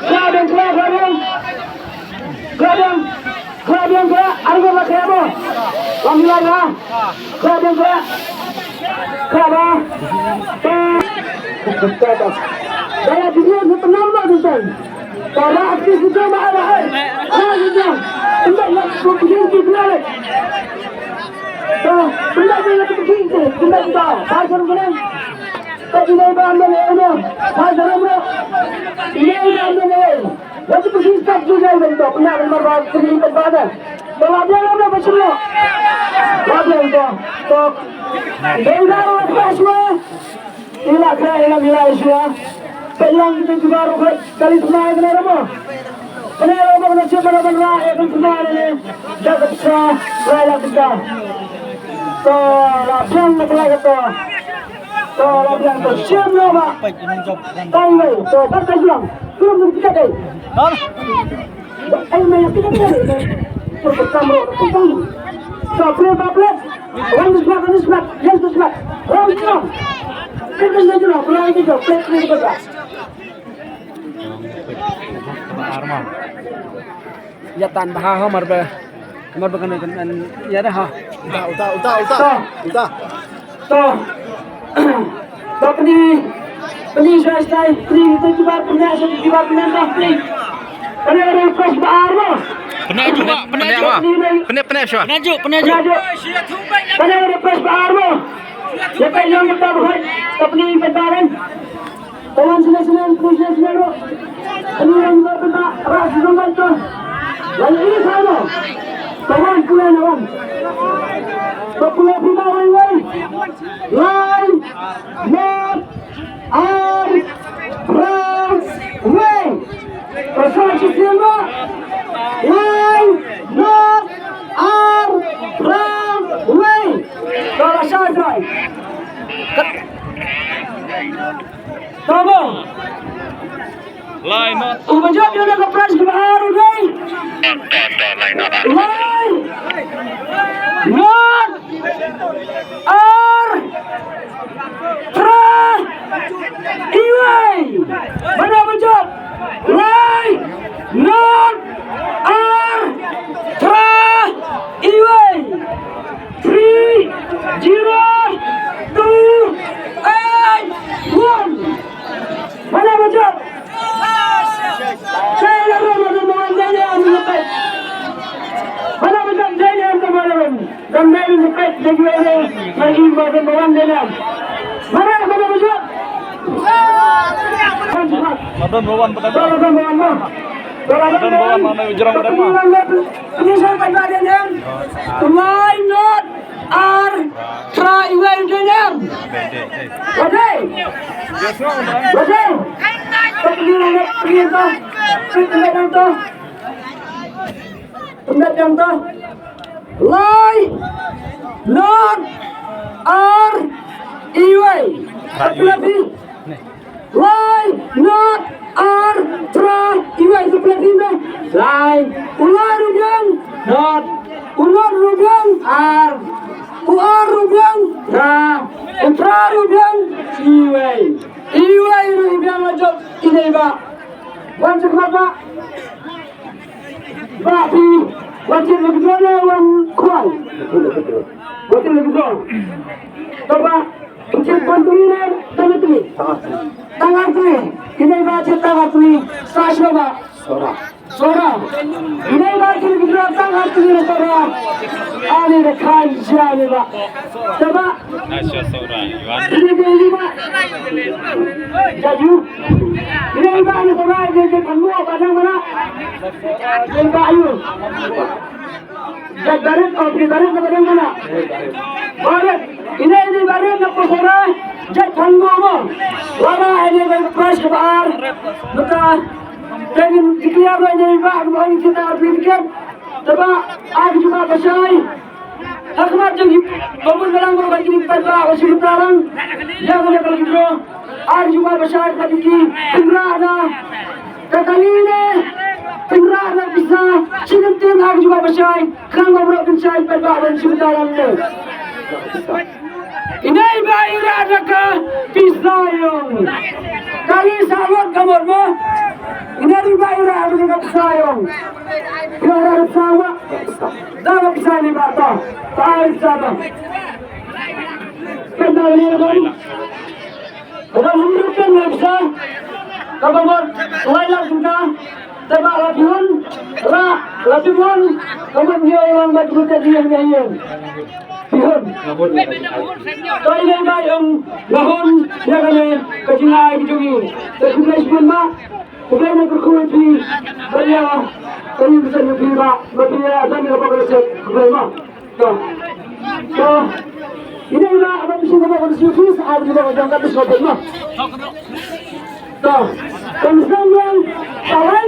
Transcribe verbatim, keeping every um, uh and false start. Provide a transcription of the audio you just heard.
Khlad biang, khlad biang. Khlad biang, khlad biang, khlad. Arngut la khlad mo. Lam milai ba. Khlad biang, khlad. Khlad ba. Ba. Ba la video ni tenang ba tu tang. Ba la aktif video ba ada ai. Khlad biang. Tembak nak begini tu khlad. Ba, tembak nak begini tu, tembak kita. Ba jangan kena. Ba ini ba anda ni, anda. Ba jangan kena. Ini ba anda ni. Wat phi stop ju jai ban to, pynah ban marwei pynah ban bada. Ba la biang lam ba shuh. Ba biang to. To. Dei da ro ba shuh. Ila kra ila mila shuh. Pynlang tu ju baru kra kali tuna kena rama. Pynah rama kena shuh ban ban ra ya kan tuna ni. Jaga pisa rai la kita. To la biang la kra to. To la biang to shem no ba. Tang wei to ba ka juang. Belum kita dei. Ai mai kita dei. To ka kamro to tang. To play ba play. One is not, one is not. Yes is not. Wrong is wrong. Kita dei juang. Play kita play play kita. Ïa tan bha ha mar ba, mar ba kan, kan, kan, ïa da ha. Uta, uta, uta, uta. To. Uta. To. To pynï, pynï shai shai, pynï kita kibar pynï, shai kibar pynï dah pynï. Pynï ada fresh ba ar mo. Pynï juga, pynï juga. Pynï, pynï, sure. Pynï juga, pynï juga. Pynï juga. Pynï ada fresh ba ar mo. Ïa pynï yang kita buat, to pynï pynï. Kawan sila sila, sila sila ro. Ini yang kita minta ras dengan tu. Lalu ini sama. Kawan pula lawan. Pula pula wai wai. Lai, not, ar, ras, wai. Pasal sila. Lai, not, ar, ras, wai. Kalau saya try. Tama. Lai not. Uba jop ïa ka prize kaba ar u dei. Lai. Not. Ar. Tra. Iwei. Mana uba jop? Lai. Not. Ar. Tra. Iwei. Three, zero, two, eight, one. Mana ba jop? Dei la rum, rum, rum, dei la rum, rum, dei. Mana ba jop? Dei la rum, rum, rum. Dei la rum, rum, dei la rum. Mana, mana ba jop? Madon Rowan, madon. Dei la rum, rum, rum. Dei la rum, rum. Madon Rowan, mana ujrang, madon, ma. Pynïasoh pat ba dei ne em. Lai not ar tra iwei dei ne em. Wa dei. Wa dei. Pynïasoh, pynïasoh. Pynïasoh. Pynïasoh. Lai not ar iwei. Tra iwei. Lai not ar tra iwei, sa pynlait hi. Lai. U lai ruh biang not. U not ruh biang ar. U ar ruh biang tra. U tra ruh biang iwei. Iwei ruh i biang la jop i dei ba. Wan jop ba. Ba phi wan jop la jop ne wan kwai. Wan jop la jop. To ba. Pynchit ban tuni ne, tang tuni. Tang tuni. Ine ba chit tang tuni. Sa shwa ba. Sora. Sora. Ine ba chit gidra tang tuni ne sora. Ani ne khan jia ne ba. Taba. Asha sora. Yuan. Ine ba ine ba. Jaju. Ine ba ne sora ine je kanu ba nang mana. Ine ba ayu. Jat barit, oh, phi barit na ba dang mana? Barit. Ine, ine barit na phi sora. Jat thang mo mo. Wala ine ba prize kaba ar. Bata. Tengin declare lo ine ba, ba ine kita ar phi tiket. Taba, ar juma ba shai. Hakmat jong ki, ba bun balang ba kini pat ba, ba shi tarang. Ya ba kali draw. Ar juma ba shai ba ki. Tengra na. Ka kali ne. Ynrah da pisa, shi kyntien ha ka jubab ba shai, khnang ba mrok pynshai, pynbah ban shim ta lam te. Ine i bah i rah da ka pisa ïong. Kali sa mot ka mot mo. Ine i bah i rah da ka pisa ïong. Ïong rah da pisa mo. Da ka pisa ni bah ta. Ta ai pisa ta. Kena ni bah. Kaba hynriew phew ngut sa, kaba mut lai lak jingka, te ba la phi hun, ra, la phi hun, kaba ngi ong ba jingka jingka jingka jingka. Phi hun. To ine i bah i ong, nga hun, ïa kane, ka jingai ka jong ngi. Te khublei shibun bah, khublei na kyrkhu ïa phi, ba ïa, ka ïing ka sem ïa phi bah, ba phi ïa, dan ïa ka ba ka la sep, khublei mo. To. To. Ine i bah, ba phi shu ka ba ka la sep, phi sa, ah, phi ba ka jong ka phi shu ka ba. To. Kam sdang ïa, ka lai